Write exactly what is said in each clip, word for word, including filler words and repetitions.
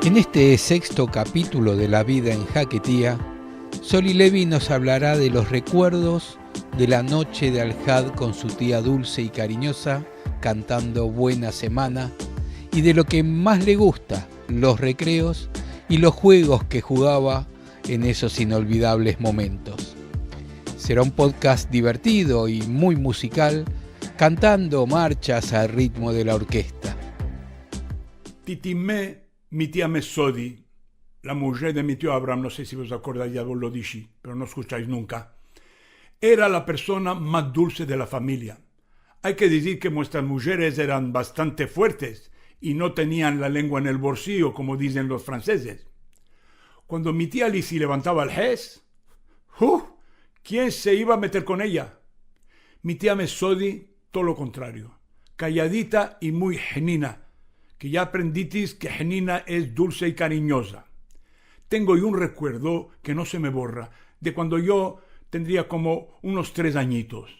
En este sexto capítulo de La vida en Jaquetía, Soli Levi nos hablará de los recuerdos de la noche de Alhad con su tía dulce y cariñosa, cantando Buena Semana, y de lo que más le gusta, los recreos y los juegos que jugaba en esos inolvidables momentos. Será un podcast divertido y muy musical, cantando marchas al ritmo de la orquesta. Titi me, mi tia me Sodi, la mujer de mi tio Abraham, no se si vos akordais, ya vos lo dishi, pero no eskuchais nunka, era la persona mas dulse de la famiya. Ay ke dizir ke muestras mujeres eran bastante fuertes i no tenian la lengua en el borsiyo, komo dizen los fransezes. Kuando mi tia Lisi levantava el jes, hu, kien se iva a meter kon eya? Mi tia me Sodi, todo lo kontrario, kayadita i muy henina, ke ya aprenditis ke henina es dulse i kariñoza. Tengo yo un rekuerdo ke no se me borra, de kuando yo tendria komo unos tres anyitos.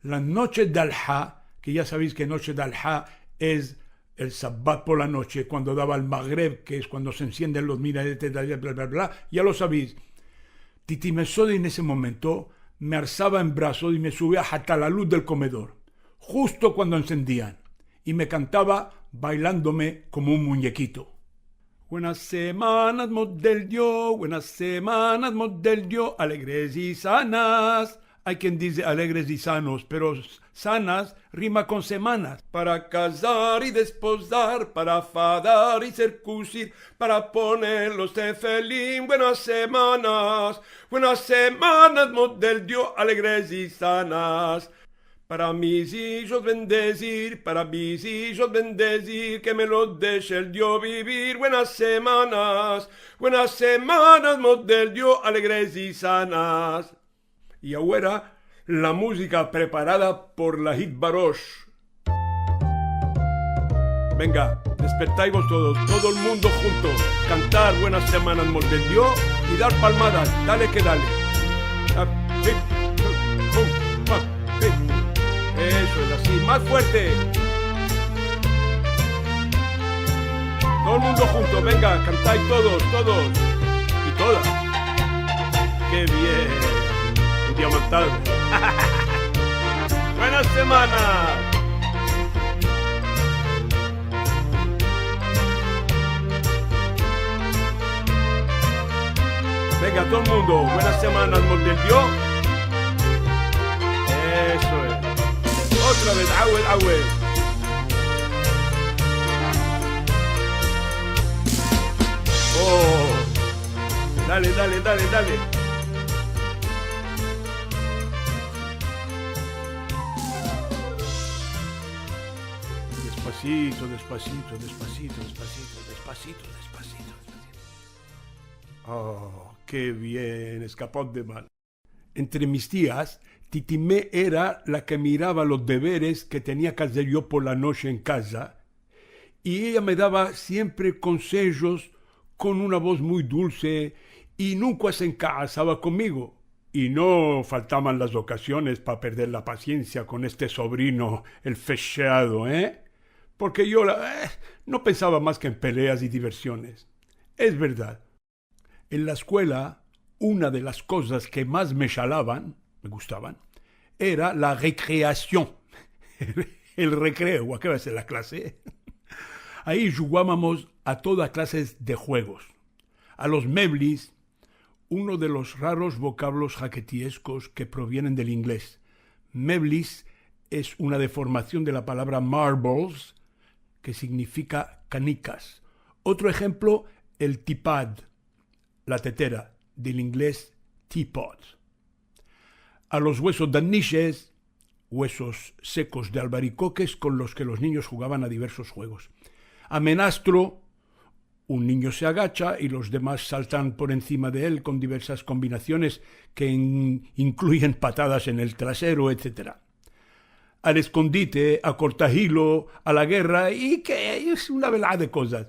La noche de Alha, ke ya saveis ke noche de Alha es el sabat por la noche, kuando dava el Magreb, ke es kuando se ensienden los minaretes, bla, bla, bla, bla, ya lo saveis. Titi me Sodi en ese momento me alsava en brazos i me suvia hasta la luz del komedor, husto kuando ensendian, i me kantava bailandome komo un muñekito. Buenas semanas, mos del Dio, buenas semanas, mos del Dio, alegres i sanas. Ay kien dize alegres i sanos, pero s-, sanas rima kon semanas. Para kazar i despozar, para fadar i sirkunsizar, para poner los tefelin, buenas semanas, buenas semanas, mos del Dio, alegres i sanas. Para mis ijos bendezir, para mis ijos bendezir, ke me los deshe el Dio bivir. Buenas semanas, buenas semanas, mos del Dio, alegres i sanas. I agora, la muzika preparada por la Hitbarosh. Venga, despertaivos todos, todo el mundo hunto. Kantar buenas semanas, mos del Dio, i dar palmadas, dale ke dale. Ah, hi, hum, pa, hi. Eso es, asi, mas fuerte. Todo el mundo hunto, venga, kantai todos, todos. I todas. Ke bien. Un dia mas tarde. Buenas semanas. Venga, todo el mundo, buenas semanas, mos del Dio. Eso es. Otra vez, awel, awel. Oh. Dale, dale, dale, dale. Despasito, despasito, despasito, despasito, despasito, despasito, despasito. Oh, ke bien, eskapo de mal. Entre mis tias, Titime era la ke mirava los deveres ke tenia ke azer yo por la noche en kaza, i eya me dava siempre konsejos kon una voz muy dulse i nunka se enkahasava konmigo. I no faltavan las okasiones pa perder la pasiensia kon este sovrino, el fechado, e? Porke yo la, e, no pensava mas ke en peleas i diversiones. Es verdad. En la eskuela, una de las kozas ke mas me shalavan, me gustavan, era la rekreasion, el rekreo, a ke ora es la klase? Ayi jugavamos a toda klase de juegos. A los mevlis, uno de los raros vokavlos jaketieskos ke provienen del inglez. Mevlis es una deformasion de la palavra marbles, ke signifika kanikas. Otro enshemplo, el tipad, la tetera, del inglez teapot. A los wesos de annishes, wesos sekos de albarikokes kon los ke los ninyos jugavan a diversos juegos. A menastro, un ninyo se agacha i los demas saltan por ensima de el kon diversas kombinasiones ke in-, inkluyen patadas en el trasero, etsetera. Al eskondite, a kortahilo, a la gerra, i ke es una velada de kozas.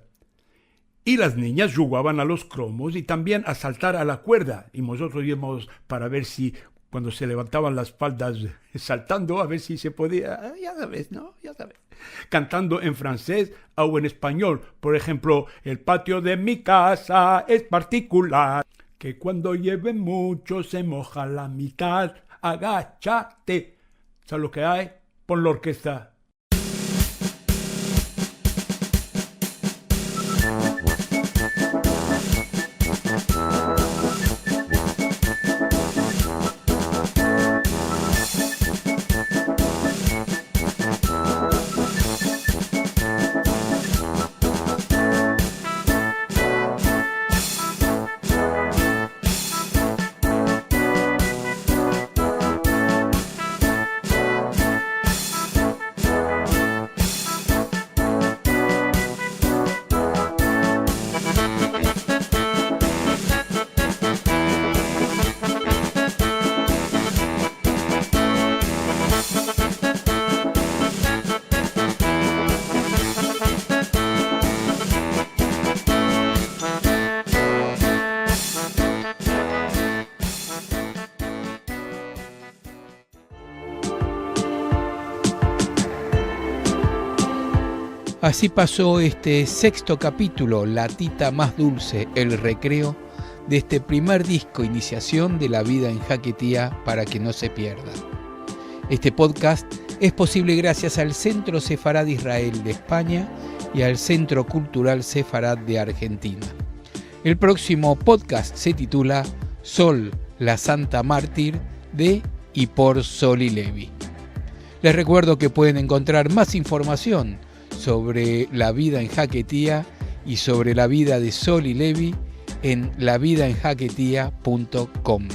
I las ninyas jugavan a los kromos i tambien a saltar a la kuerda, i mozotros ivamos para ver si Kuando se levantavan las faldas saltando, a ver si se podia, ah, ya saves, no? Ya saves. Kantando en fransez o en espanyol. Por enshemplo, "El patio de mi kaza es partikular, ke kuando llueve muncho se moja la mitad. Agachate." Saves lo ke ay? Pon la orkesta. Así pasó este sexto capítulo, La tita más dulce, el recreo, de este primer disco, Iniciación de la vida en Jaquetía, para que no se pierda. Este podcast es posible gracias al Centro Sefarad Israel de España y al Centro Cultural Sefarad de Argentina. El próximo podcast se titula Sol, la santa mártir de y por Soli Levi. Les recuerdo que pueden encontrar más información sobre la vida en Jaquetía y sobre la vida de Soli Levi en la vida en jaquetía punto com.